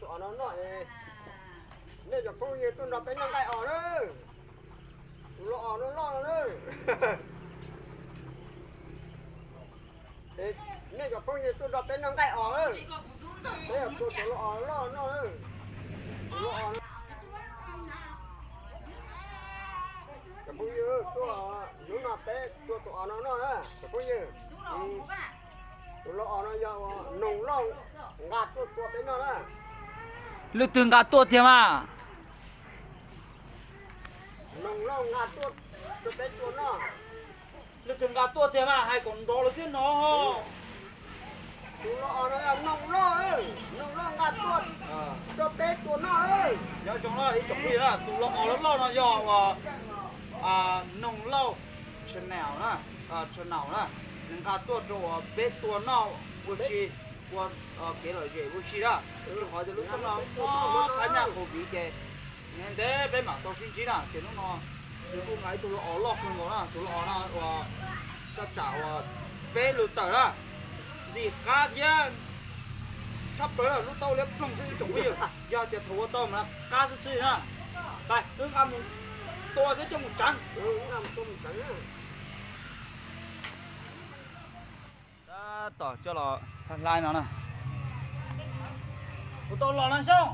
Os no noj es, nej cov phooj ywg tuaj nrog peb noj nqaij os na. Tus los os no loj no na. Es nej cov phooj ywg tuaj nrog peb noj nqaij os na. Peb yuav tua tus los os loj noj na. Tus los os no. Cov phooj ywg tuaj, hnub no peb tua tus os no noj na cov phooj ywg. Tus los os no yog noog lauj nqa tuaj tua peb noj na. Leej twg nqa tuaj tiag mas? Noog lauj nqa tuaj rau peb tua noj. Leej twg nqa tuaj tiag mas hais kom nrov lawv thiab no. Tus los os no yog noog lauj, noog lauj nqa tuaj rau peb tua noj. Nyob zoo na ib tsoom phooj ywg na, tus los os loj loj no yog uas noog lauj channel na, channel na, nws nqa tuaj rau uas peb tua noj ua si, ua kev lom zem ua si na. Rau qhov tias lub xyoo no qab nyaj covid ces ntev peb mam tau sib ntsib na, ces hnub no nws kuj nqa ib tug los os loj kawg nkaus na, tus los os no uas coj tsam uas peb lus tawm na, ntxim qab thiab tshaj plaws na, lub taub liab ploog xwb ib tsoom phooj ywg, yog tias thaum ua tau mas qab xwb xwb na. Pais wb nqa mus tua thiab coj mus tseev. Tab tom coj los hlais no na. Kuv tau los na xyoo.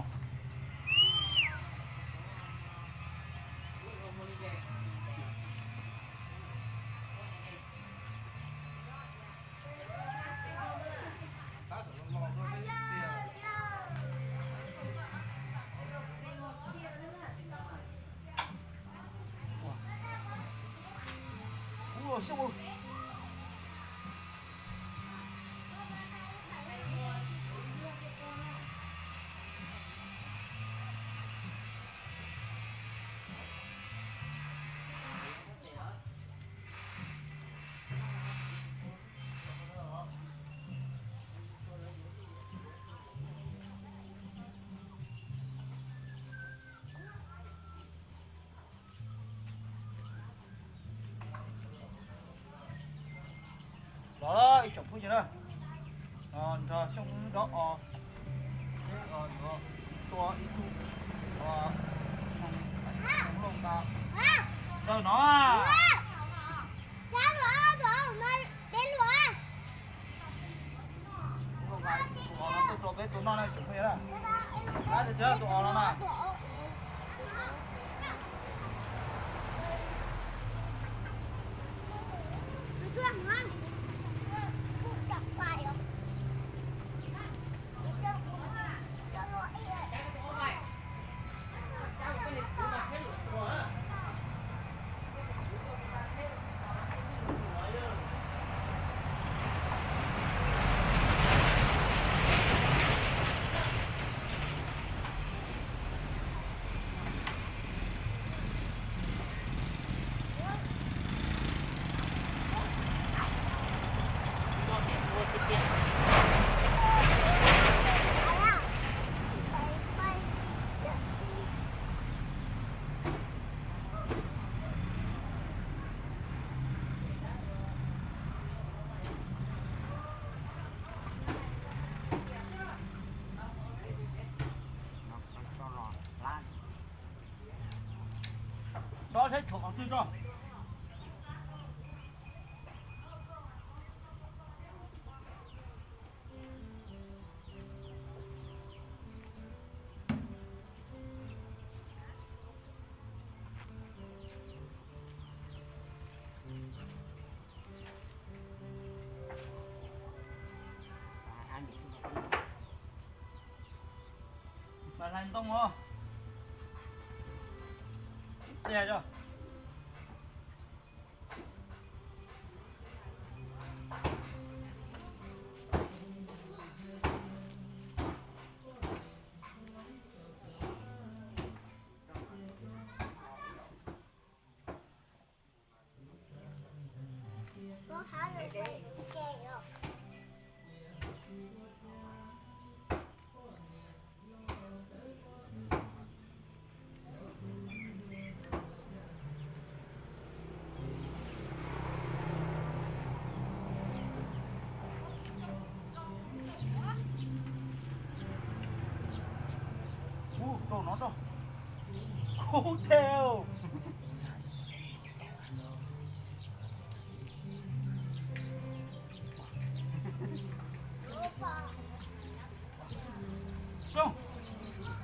Los ib tsoom phooj ywg na, nrog xyoo wb dob os, peb yuav tua ib tug, ua, ua loj nqa rau no. Tus os no tuaj rau peb tua noj na tsoom phooj ywg na. Tab sis tus os no na. Dob saib tshuam qhov twg tso. Mas hlais ntoo os. Ib txia tso. Rau no rau. Khub thej. Xyoo,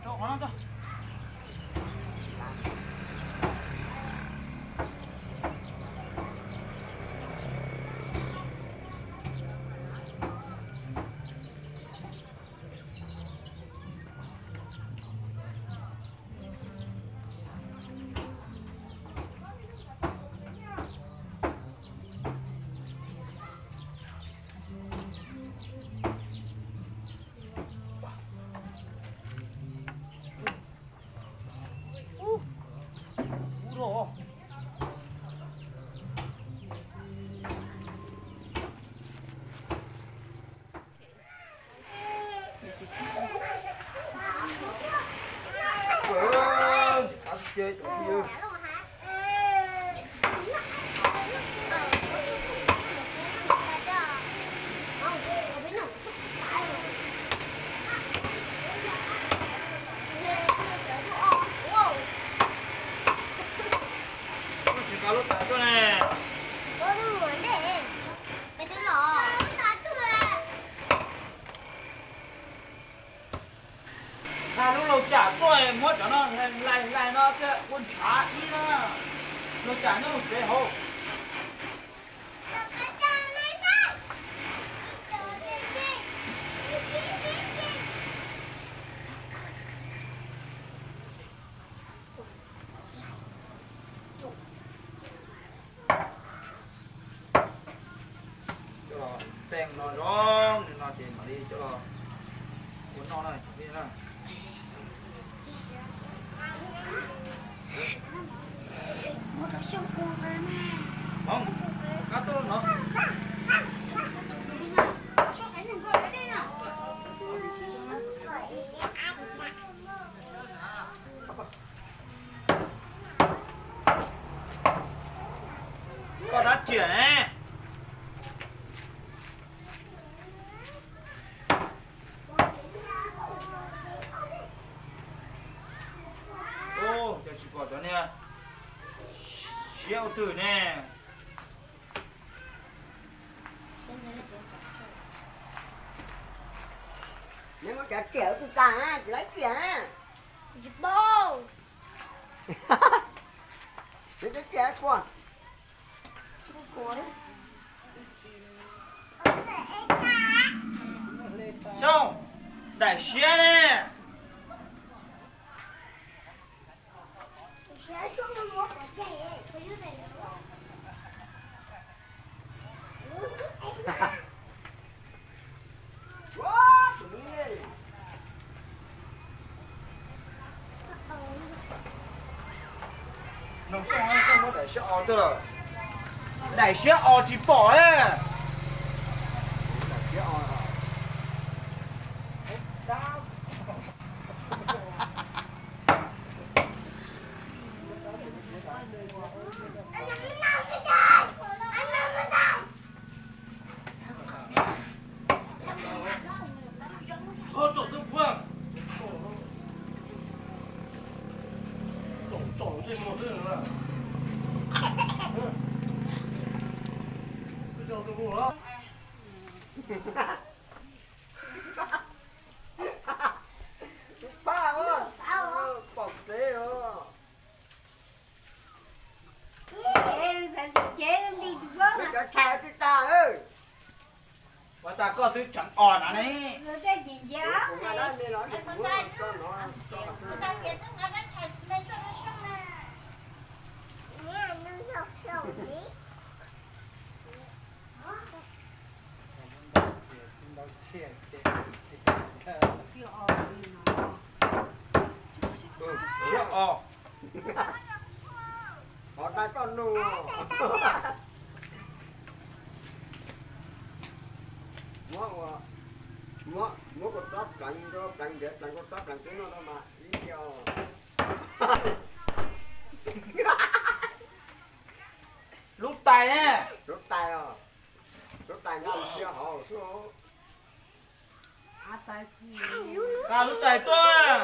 rau qhov no tso. Tsis kov lub tais tuaj ne. Tha lub laug tsam tuaj muab cov no hlais hlais no thiaj ua ntshav ib na. Laug tsam nyob hauv tsev hauv. Coj los teem no zoo li no ces mam li coj los ua noj na cov phooj ywg na. Hmoob, kab tuaj no. Koj dab tsi ne? Ub, cas tsis pom cov niag siab ua twg ne? Neb muab cov riam ua twg tag na, tsis laib riam na. Tsis paub. Neb cov riam puas? Xyoo, daim siab ne. Nug koj, koj muab daim siab o twg lawm? Daim siab o tsis pom ne. Txhob tsom twb puag. Tsom tsom tej muag xwb na. Twb tsom twb puag los. Pab, pom tsev os. Cov tshais twb tag. Ua tas koj twb tseem os no ne. Siab os. Qhov dai koj nug. Muab, muab, muab kua txob pleev rau, pleev ntiav pleev kua txob pleev twb noj tau mas ib yam. Lub tais ne. Lub tais os. Lub tais nyob ntsia hauv xwb. Qa lub tais tuaj.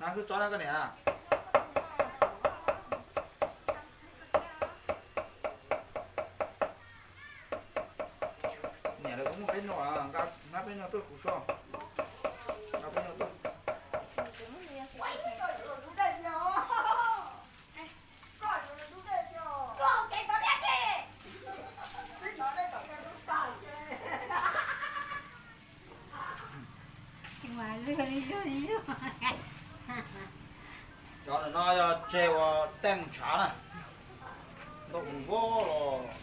Hwj tsob na koj niam. Niam lawv kuj muaj peb noj, nqa peb noj tuaj kuv so. Nqa peb noj tuaj. Cov no yog tseg ua teej ntshav na, ntau mus vov los.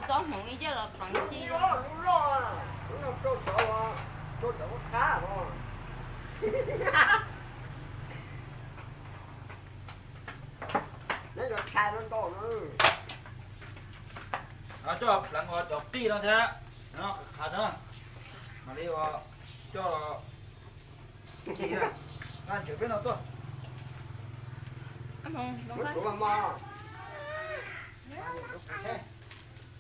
Tsob hmoov ib yam los pleev ci. Coj pleev ua cov qij no thiab, qhav no, mam li ua coj ci na, nqa ntsev peb no tuaj.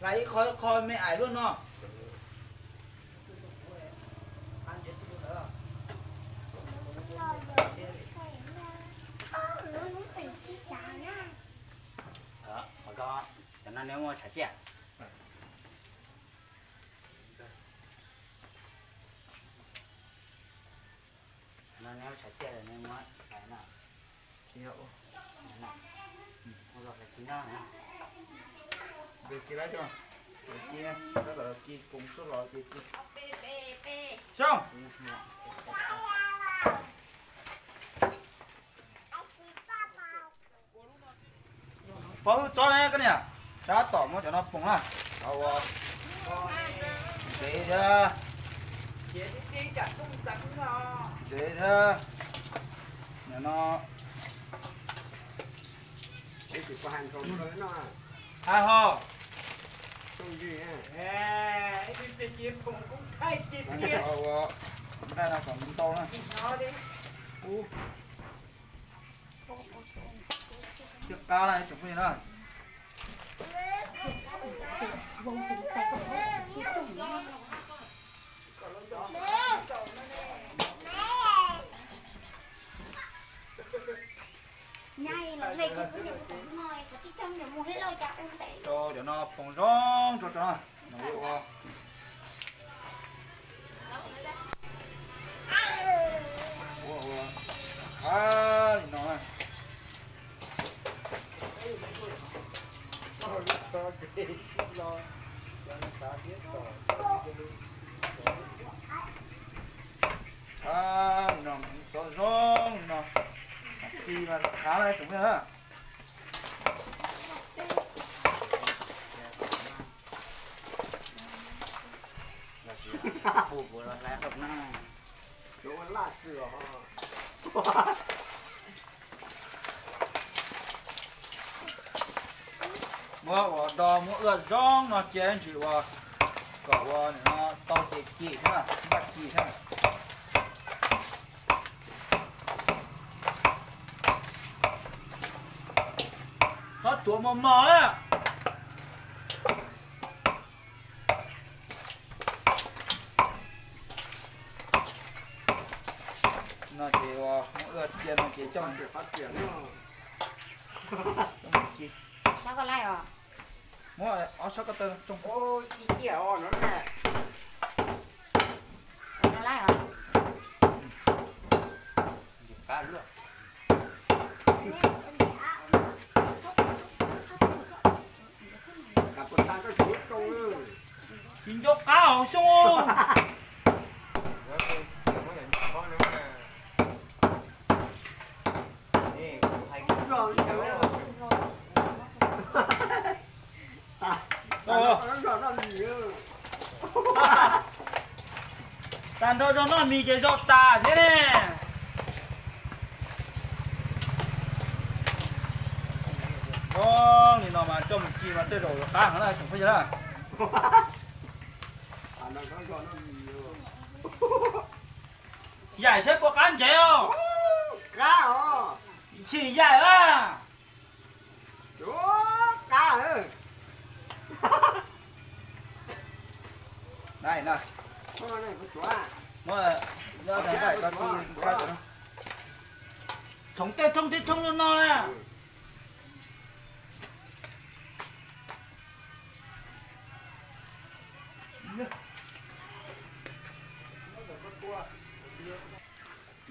Hlais ib qho ib qho me ais luaj no. Cov no neb muab tshav ciaj. No neb muab tshav ciaj, neb muab hlais no. Hlais ci no na. Ci lawm, ci, tab tom ci koom suab los ces ci. Zoo. Pov hwj tsob ne koj niam, tab tom muab cov no poom na, cov ua ntsev thiab, ntsev thiab, no, hais ho, ua nqaij no kom ntau na. Ub, thiab qab na tsoom phooj ywg na. Rau cov no poom zoo rau cov no, mam li ua, ua, ua, a, li no na. A, li no, txov zoo li no, ci mas khav na tsoom phooj ywg na. Muab ua do muab wb zoo no cia ntsis ua kom ua nim no tau ces ci thiab, npaj ci thiab. Txhob tsuav mos mos na. No ces ua muab wb cia no ces coj, coj mus ci. Sab koj laij os. Muab ob sab ko taw tsoo. Tsis nco qab hauv xyoo. Tag nrho zog noj mis ces zog tas thiab ne. Zoo li no mas coj mus ci mas tej zaum yuav qab heev na tsoom phooj ywg na. Yaim saib puas qab ntsev os. Sim yaim a. Txhoov tej thoob tej thoob no na.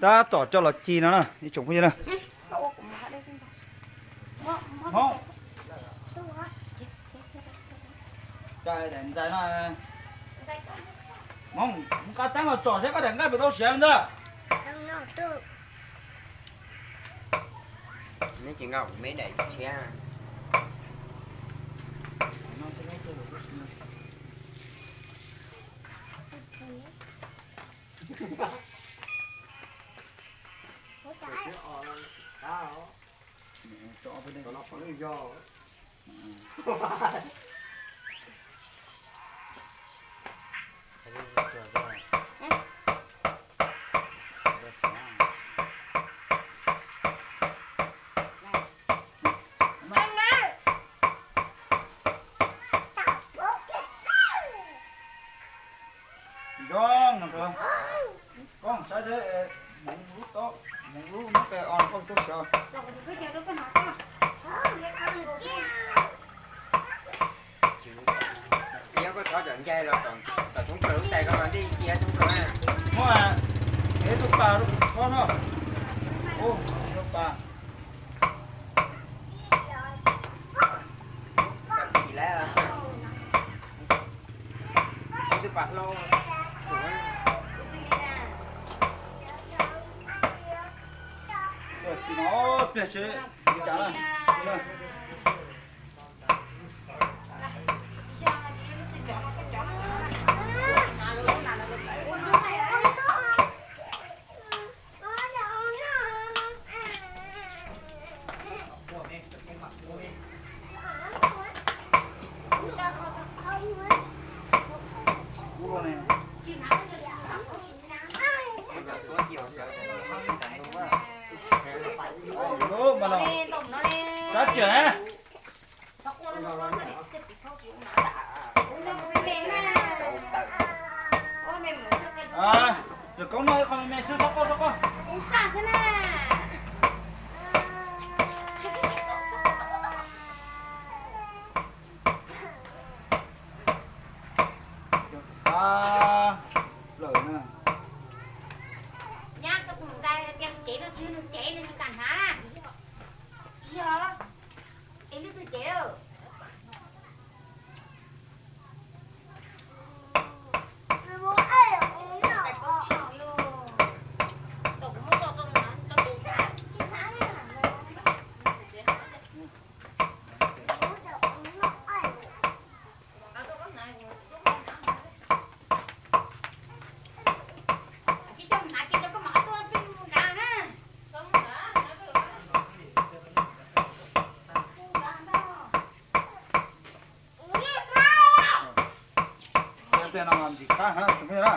Tab tom coj los ci no na ib tsoom phooj ywg na. Hmoob, ntxais no, Hmoob, mus qab teeb los tsom seb koj daim nqaij puas tau siav ntag. Neb tsis nqa me daim tshiab. Zoo, koj saib seb, hmoov lub tau, hmoov lub muab qe o koj tuaj xyov. Yog koj thov cov ncai los tom thoob plaws lub tais koj los ntej cia thoob plaws na. Muab, es tus pas, tus thov no. Ua, tus pas. Tus pas hlau. Tus no pliag seb li cas na. Tab tseem yog koob no qhov me me xwb, txhob quaj txhob quaj. Qab plaws na. Nyab, koj tus ntxhais tias cev no tsis yog nws cev, nws tsis kam hnav na. Tsis yog, es leej twg cev? Ntxim qab heev tsoom phooj ywg na.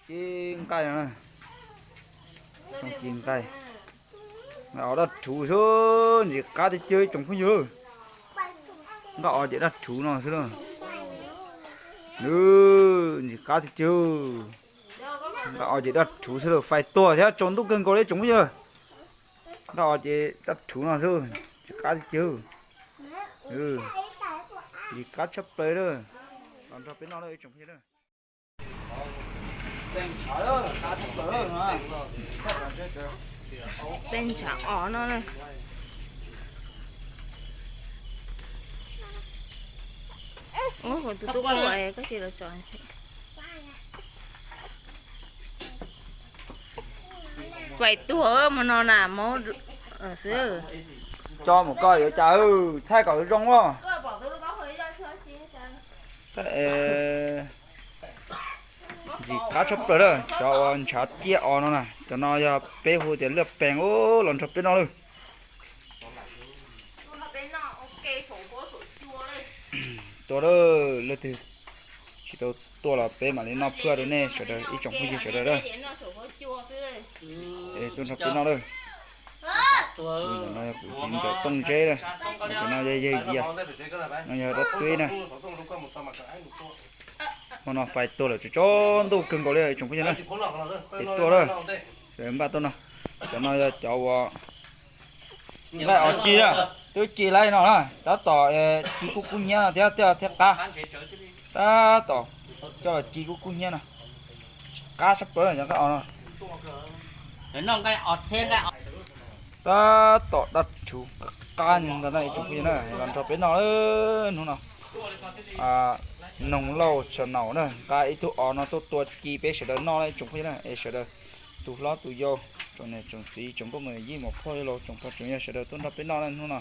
Ci nqaij no, ci nqaij. Nqaij os daj rhuv xwb, ntxim qab tiag tiag ib tsoom phooj ywg. Nqaij os ces daj rhuv no xwb na. Ntxim qab tiag tiag. Nqaij os ces daj rhuv xwb lauj, fais tuag thiab tsaus ntuj kawg nkaus li tsoom phooj ywg. Nqaij os ces daj rhuv no xwb, ntxim qab tiag tiag. Ntxim qab tshaj plaws lawm. Los nrog peb noj ib tsoom phooj ywg. Tej ntshav os no na. Ub, kuv tus tub quaj, koj tsis los tso. Fais tuag mus no na, maub xwb. Tso mus koj yuav cas, thaij kom zoo os. Ntxim qab tshaj plaws lawm, cov uas ntshav ciaj os no na, cov no yog peb hu tias laj pees ub, los nrog peb noj lawm. Tuaj lawm, leej twg tsis tau tuaj los peb mam li noj phaj rau nej sawv daws ib tsoom phooj ywg sawv daws lawm. Es tuaj nrog peb noj lawm. Tus no yog kuv txiv ntxawm Tooj Ntseb na. Tus no yog yawg Yias, no yog dab tub na. Hmo no fais tuag lawm tsaus ntuj kawg nkaus li ib tsoom phooj ywg na. Es tuaj lawm, sawv daws npaj tuaj noj. Cov no yog cov uas nqaij os ci na, twb ci lawm no na, tab tom ci kub kub hnyiab no thiab, thiab qab. Tab tom coj los ci kub kub hnyiab no, qab sab plaws cov nqaij os no. Tab tom daj rhuv qab ntawd na ib tsoom phooj ywg na, los nrog peb noj hnub no. Noog Lauj channel na, nqa ib tug os no tuaj tua ci peb sawv daws noj na ib tsoom phooj ywg na, es sawv daws tus hlob tus yau, tsoom niam tsoom txiv, tsoom nkauj muam yij muam phauj laus, tsoom pog tsoom yawg sawv daws tuaj nrog peb noj na hnub no.